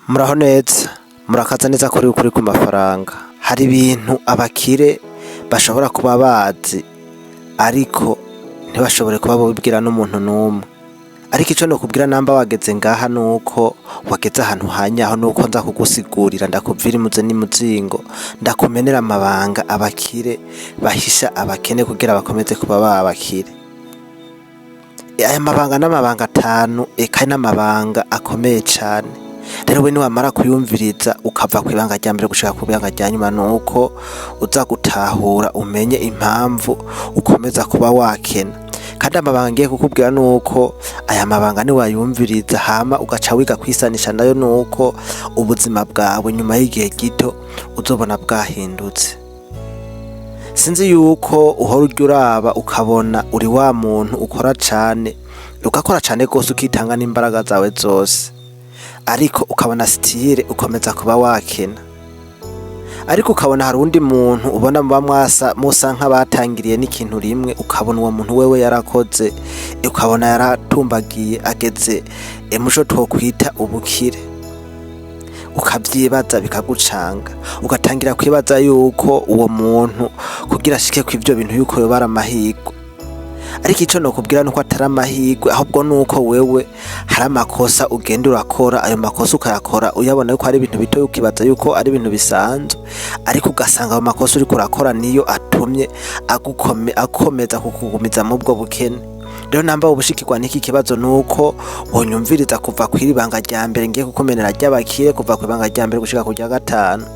Muraho neza, murakaza neza kuri Ukuri ku mafaranga. Hari ibintu abakire bashobora kuba bazi ariko ntibashobore kuba bobibwira n'umuntu n'umwe. Ariko ico nokubwira namba wageze ngaha nuko wageze ahantu hanyaho, nuko nza kugusigurira, ndakuvira imuze n'imuzingo, ndakumenera amabanga abakire bahisha abakene kugira bakomeze kuba babakire. Aya mabanga n'amabanga atanu, eka n'amabanga akomeye cane. Rero we niwamara kuyumviriza ukava kw'ibanga rya mbere gushika kw'ibanga rya nyuma, nuko uza gutahura umenye impamvu ukomeza kuba wakena. Kandi amabanga ngiye kukubwira nuko aya mabanga niwayumviriza hama ugaca wiga kwisanisha nayo, nuko ubuzima bwawe nyuma y'igihe gito uzobona bwahindutse. Sinzi yuko uhora urya uraba ukabona uri wa muntu ukora cane, ugakora cane gose, ukitanga n'imbaraga zawe zose, ariko ukabona still ukomeza kuba wakena. Ariko ukabona hari uwundi muntu ubona muba mwasa musa nk'abatangiriye n'ikintu rimwe, ukabona uwo muntu wewe yarakoze, ukabona yaratumbagiye, ageze muco twokwita ubukire. Ukavyibaza bikagucanga, ugatangira kwibaza yuko uwo muntu kugira ashike kw'ivyo bintu yuko yoba ari amahirwe. Ariko ico nokubwira nuko atari amahirwe, ahubwo nuko wewe hari amakosa ugenda urakora, ayo makosa ukayakora uyabona yuko ari ibintu bito, ukibaza yuko ari ibintu bisanzwe, ariko ugasanga ayo makosa uriko urakora niyo atumye akomeza kukugumiza mubwo bukene. Rero namba ubushikirwa n'iki kibazo, nuko wonyumviriza kuva kw'iri banga rya mbere ngiye kukumenera ry'abakire, kuva kw'ibanga rya mbere gushika ku rya gatanu.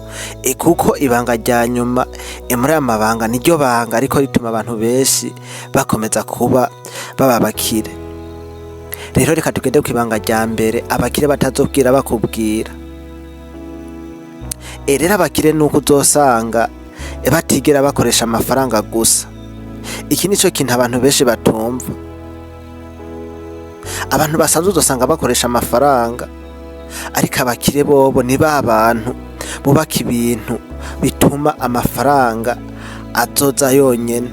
Kuko ibanga rya nyuma muri aya mabanga niryo banga ariko rituma abantu benshi bakomeza kuba baba abakire. Rero reka tugende kw'ibanga rya mbere abakire batazobwira bakubwira. Rero abakire nuko uzosanga batigera bakoresha amafaranga gusa. Iki nico kintu abantu benshi batumva. Abantu basanzwe uzosanga bakoresha amafaranga, ariko abakire bobo ni ba bantu bubaka ibintu bituma amafaranga azoza yonyene.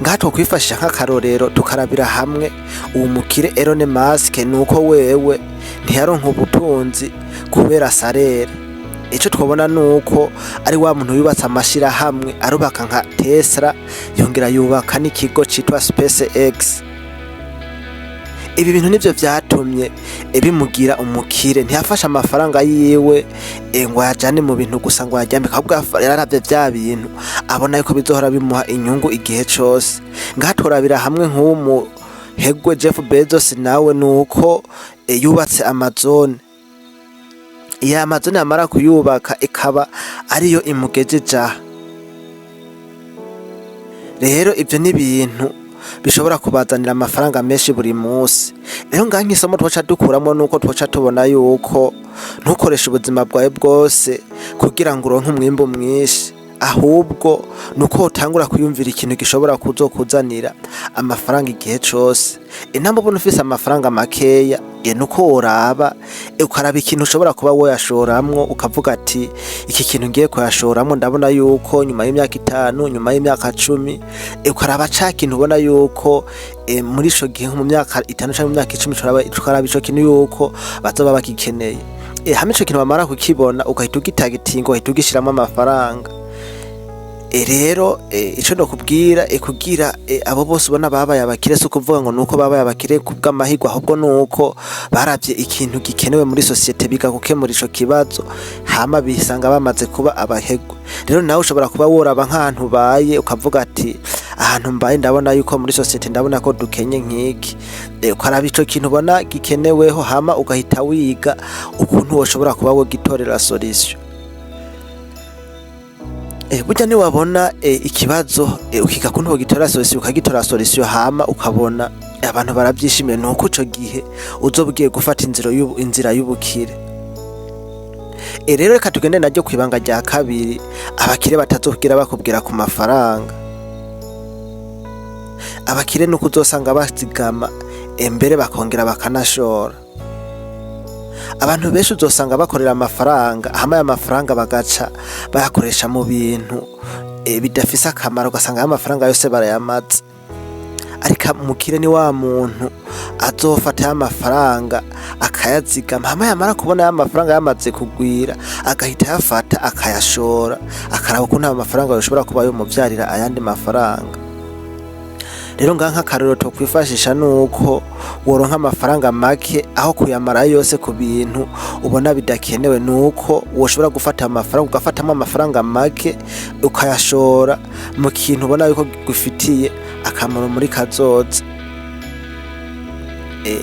Ngaha twokwifashisha nk'akarorero, tukarabira hamwe uwo mukire Elon Musk, nuko wewe ntiyaronka ubutunzi kubera salaire. Ico twobona nuko ari wa muntu yubatse amashirahamwe, arubaka nka Tesla, yongera yubaka n'ikigo citwa SpaceX. Ibi bintu nivyo vyatumye bimugira umukire. Ntiyafashe amafaranga yiwe ngo ayajane mu bintu gusa ngo ayaryamike, ahubwo yararavye vya bintu abona yuko bizohora bimuha inyungu igihe cose. Ngaha tworabira hamwe nk'uwo muherwe Jeff Bezos, nawe nuko yubatse Amazon. Iyo Amazon yamara kuyubaka ikaba ariyo imugejeje aha. Rero ivyo ni ibintu bishobora kubazanira amafaranga menshi buri musi. Rero ngaha nk'isomo twoca dukuramwo nuko twoca tubona yuko ntukoreshe ubuzima bwawe bwose kugira ngo uronke umwimbu mwinshi, ahubwo nuko wotangura kwiyumvira ikintu gishobora kuzokuzanira amafaranga igihe cose. Intambwe ubona ufise amafaranga makeya, nuko woraba ukaraba ikintu ushobora kuba woyashoramwo, ukavuga ati: "Iki kintu ngiye kuyashoramwo, ndabona yuko nyuma y'imyaka 5, nyuma y'imyaka 10." Ukaraba ca kintu ubona yuko muri ico gihe, nko mu myaka 5 canke mu myaka 10, ukaraba ico kintu yuko bazoba bagikeneye. Hamwe ico kintu bamara kukibona, ugahita ugitagitinga, ugahita ugishiramwo amafaranga. Rero ico nokubwira, kugira abo bose ubona babaye abakire, si ukuvuga ngo nuko babaye abakire kubw'amahirwe, ahubwo nuko baravye ikintu gikenewe muri sosiyete, biga gukemura ico kibazo, hama bisanga bamaze kuba abaherwe. Rero nawe ushobora kuba woraba nk'ahantu ubaye, ukavuga ati: "Ahantu mbaye ndabona yuko muri sosiyete ndabona ko dukenye nk'iki." Ukaraba ico kintu ubona gikeneweho, hama ugahita wiga ukuntu woshobora kuba wogitorera solution. Burya niwabona ikibazo, ukiga ukuntu wogitora solution, ukagitora solution, hama ukabona abantu baravyishimiye, nuko ico gihe uzoba ugiye gufata inzira y'ubukire. Rero reka tugende naryo kw'ibanga rya kabiri abakire batazokwigira bakubwira ku mafaranga. Abakire nuko uzosanga bazigama, mbere bakongera bakanashora. Abantu benshi uzosanga bakorera amafaranga, hama ayo mafaranga bagaca bayakoresha mu bintu bidafise akamaro, ugasanga ayo mafaranga yose barayamaze. Ariko umukire ni wa muntu azofata ya mafaranga akayazigama, hama yamara kubona ya mafaranga yamaze kugwira, agahita ayafata akayashora, akaraba ukuntu ayo mafaranga yoshobora kuba yomuvyarira ayandi mafaranga. Rero ngaha nk'akarorero twokwifashisha nuko woronka amafaranga make, aho kuyamara yose ku bintu ubona bidakenewe, nuko woshobora gufata amafaranga, ugafatamwo amafaranga make, ukayashora mu kintu ubona yuko kigufitiye akamaro muri kazoza.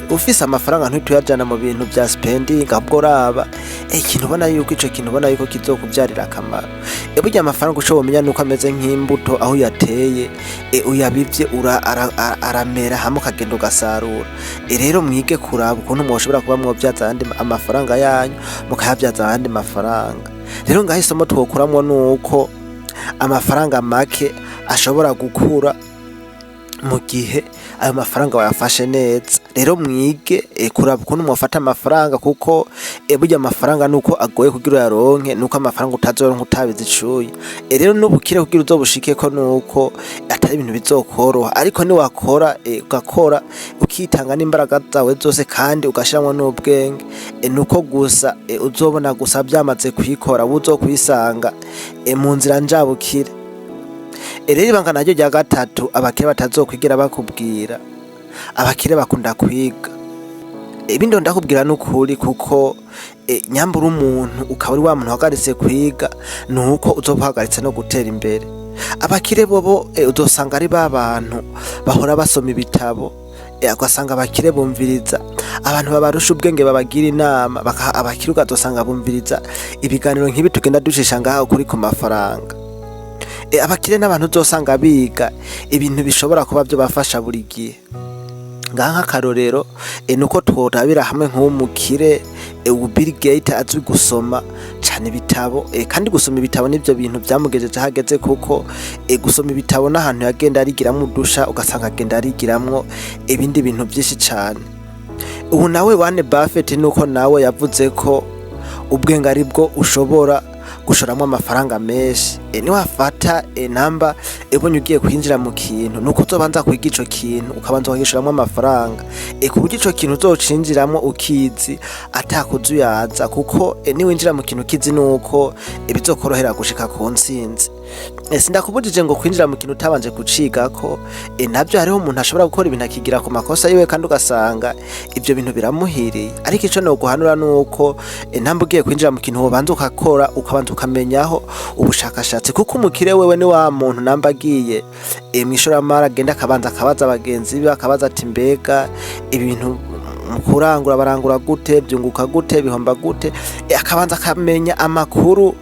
Ufise amafaranga, ntuhite uyajana mu bintu vya spending, ahubwo raba ikintu ubona yuko ico kintu ubona yuko kizokuvyarira akamaro. Burya amafaranga, ico womenya nuko ameze nk'imbuto: aho uyateye, uyabivye, aramera, hama ukagenda ugasarura. Rero mwige kuraba ukuntu mwoshobora kuba mwovyaza ayandi amafaranga yanyu, mukayavyaza ayandi mafaranga. Rero ngaho isomo twokuramwo nuko amafaranga make ashobora gukura mu gihe ayo mafaranga wayafashe neza. Rero mwige kuraba ukuntu mwofata amafaranga, kuko burya amafaranga nuko agoye kugira uyaronke, nuko amafaranga utazoronka utabize icuya. Rero n'ubukire kugira uzobushikeko nuko atari ibintu bizokoroha, ariko niwakora, ugakora, ukitanga n'imbaraga zawe zose, kandi ugashiramwo n'ubwenge, nuko gusa uzobona gusa vyamaze kwikora, uzokwisanga mu nzira njabukire. Rero ibanga naryo rya gatatu abakire batazokwigera bakubwira: abakire bakunda kwiga. Ibindi ndakubwira n'ukuri, kuko nyambura umuntu ukaba uri wa muntu uhagaritse kwiga, nuko uzoba uhagaritse no gutera imbere. Abakire bobo uzosanga ari ba bantu bahora basoma ibitabo, ugasanga abakire bumviriza abantu babarusha ubwenge, babagira inama. Abakire ukazosanga bumviriza ibiganiro nk'ibi tugenda ducisha ngaho kuri ku mafaranga. Abakire n'abantu uzosanga biga ibintu bishobora kuba vyobafasha buri gihe. Ngaha nk'akarorero, nuko tworabira hamwe nk'umukire Bill Gates, azwi gusoma cane ibitabo, kandi gusoma ibitabo nivyo bintu vyamugejeje aho ageze, kuko gusoma ibitabo n'ahantu yagenda arigiramwo udusha, ugasanga agenda arigiramwo ibindi bintu vyinshi cane. Ubu nawe Warren Buffett, nuko nawe yavuze ko ubwenge ari bwo ushobora gushoramwo amafaranga menshi. Niwafata namba ubonye ugiye kwinjira mu kintu, nuko uzobanza kwiga ico kintu, ukabanza ukagishoramwo amafaranga, ku buryo ico kintu uzocinjiramwo ukizi atakuzuyaza, kuko niwinjira mu kintu ukizi, nuko bizokorohera gushika ku ntsinzi. Sindakubujije ngo kwinjira mu kintu utabanje kucigako. Navyo hariho umuntu ashobora gukora ibintu akigira ku makosa yiwe, kandi ugasanga ivyo bintu biramuhiriye. Ariko ico noguhanura nuko namba ugiye kwinjira mu kintu, wobanza ukakora, ukabanza ukamenyaho ubushakashatsi, kuko umukire wewe ni wa muntu namba agiye mw'ishoramari, agenda akabanza akabaza bagenzi biwe, akabaza ati: "Mbega ibintu mu kurangura barangura gute? Vyunguka gute? Bihomba gute?" Akabanza akamenya amakuru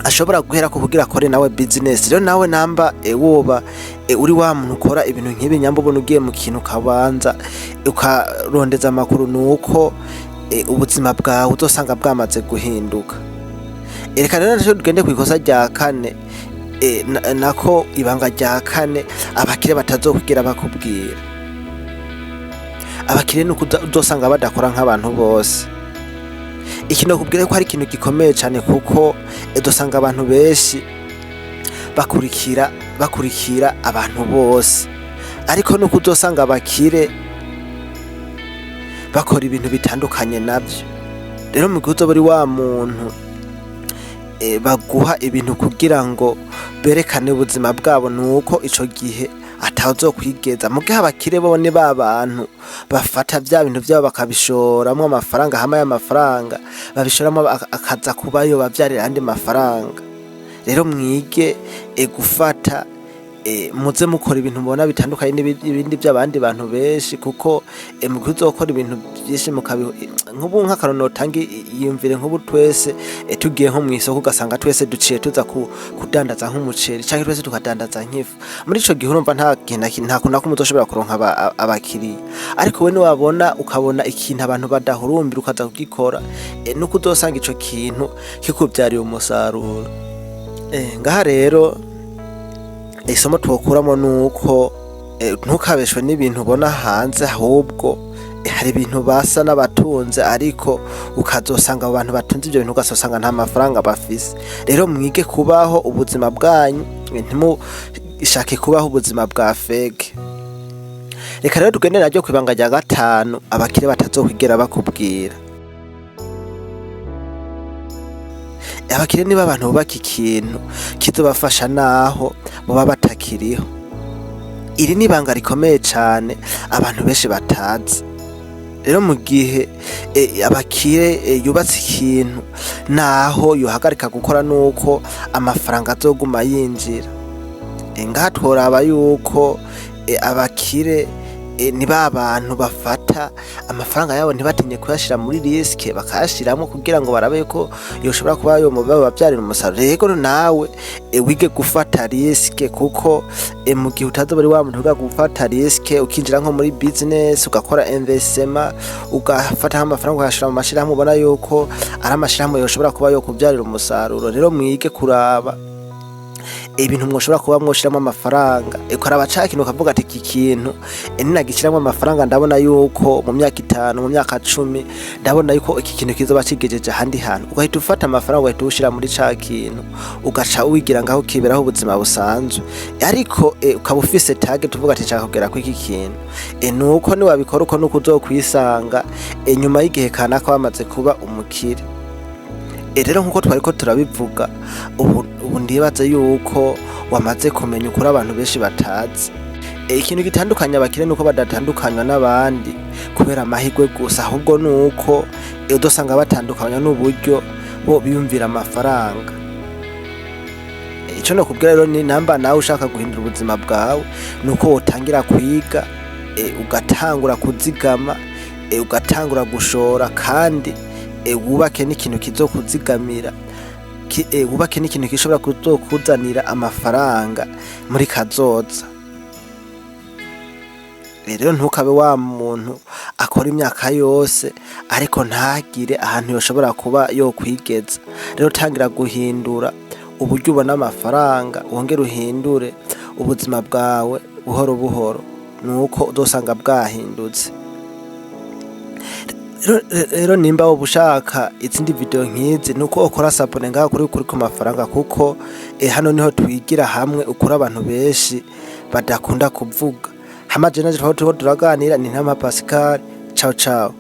ashobora guhera ku kugira akore nawe business. Rero nawe namba woba uri wa muntu ukora ibintu nk'ibi, nyamba ubona ugiye mu kintu ukabanza ukarondeza amakuru, nuko ubuzima bwawe uzosanga bwamaze guhinduka. Reka rero naco tugende kw'ikosa rya kane, nako ibanga rya kane abakire batazokwigira bakubwira. Abakire nuko uzosanga badakora nk'abantu bose. Iki nokubwira ko ari ikintu gikomeye cane, kuko udasanga abantu benshi bakurikira abantu bose, ariko nuko uzosanga abakire bakora ibintu bitandukanye navyo. Rero mu gihe uzoba uri wa muntu baguha ibintu kugira ngo berekane ubuzima bwabo, nuko ico gihe atazokwigeza. Mugihe abakire bo ni ba bantu bafata vya bintu vyabo bakabishoramwo amafaranga, hama y'amafaranga babishoramwo akaza kubayo bavyarira ayandi mafaranga. Rero mwige gufata, muze mukora ibintu mubona bitandukanye n'ibindi vy'abandi bantu benshi, kuko mu gihe uzokora ibintu vyinshi, nk'ubu nk'akarorero notanga, iyumvire nk'ubu twese tugiye nko mw'isoko, ugasanga twese duciye tuza kudandaza nk'umuceri, canke twese tukadandaza nk'ifu. Muri ico gihe urumva nta kintu, nta kuntu na kumwe uzoshobora kuronka abakiriya. Ariko we niwabona ukabona ikintu abantu badahurumbira, ukaza kugikora, nuko uzosanga ico kintu kikuvyariye umusaruro. Ngaha rero isomo twokuramo nuko ntukabeshwe n'ibintu ubona hanze, ahubwo hari ibintu basa n'abatunze, ariko ukazosanga abo bantu batunze ivyo bintu, ugasanga nta mafaranga bafise. Rero mwige kubaho ubuzima bwanyu, ntimu ntugashake kubaho ubuzima bwa fake. Reka rero tugende naryo kw'ibanga rya gatanu abakire batazokwigera bakubwira. Abakire nibo abantu bubaka ikintu kizobafasha naho boba batakiriho. Iri ni ibanga rikomeye cane abantu benshi batazi. Rero mu gihe abakire yubatse ikintu naho yohagarika gukora nuko amafaranga azoguma yinjira. Ngaha tworaba yuko abakire ni ba bantu bafata amafaranga yabo ntibatinye kuyashira muri risque, bakayashiramwo kugira ngo barabe yuko yoshobora kuba yobavyarira umusaruro. Rero nawe wige gufata risque, kuko mu gihe utazoba uri wa muntu wiga gufata risque, ukinjira nko muri business, ugakora investissement, ugafata nk'amafaranga ukayashira mu mashirahamwe ubona yuko ari amashirahamwe yoshobora kuba yokuvyarira umusaruro. Rero mwige kuraba ibintu mwoshobora kuba mwoshiramwo amafaranga, ukaraba ca kintu ukavuga ati iki kintu ninagishiramwo amafaranga ndabona yuko mu myaka 5, mu myaka 10, ndabona yuko iki kintu kizoba kigejeje ahandi hantu, ugahita ufata amafaranga ugahita uwushira muri ca kintu, ugaca wigira ngaho ukiberaho ubuzima busanzwe, ariko ukaba ufise target uvuga ati nshaka kugera kuri iki kintu. Nuko niwabikora uko nuko uzokwisanga nyuma y'igihe kanaka wamaze kuba umukire. Rero nkuko twariko turabivuga, ubu ndibaza yuko wamaze kumenya ukuri abantu benshi batazi. Ikintu gitandukanya abakire nuko badatandukanywa n'abandi kubera amahirwe gusa, ahubwo nuko udosanga batandukanywa n'uburyo bo biyumvira amafaranga. Ico nokubwira rero ni namba nawe ushaka guhindura ubuzima bwawe, nuko wotangira kwiga, ugatangura kuzigama, ugatangura gushora, kandi wubake n'ikintu kizokuzigamira, wubake n'ikintu gishobora kuzokuzanira amafaranga muri kazoza. Rero ntukabe wa muntu akora imyaka yose ariko ntagire ahantu yoshobora kuba yokwigeza. Rero tangira guhindura uburyo ubona amafaranga, wongere uhindure ubuzima bwawe buhoro buhoro, nuko uzosanga bwahindutse. Rero nimba woba ushaka izindi video nkizi, nuko ukora s'abonner ngaha kuri Ukuri ku Mafaranga, kuko hano niho twigira hamwe ukuri abantu benshi badakunda kuvuga. Hama je nanje twaba turiko turaganira ni Ntama Pascal. Ciao ciao.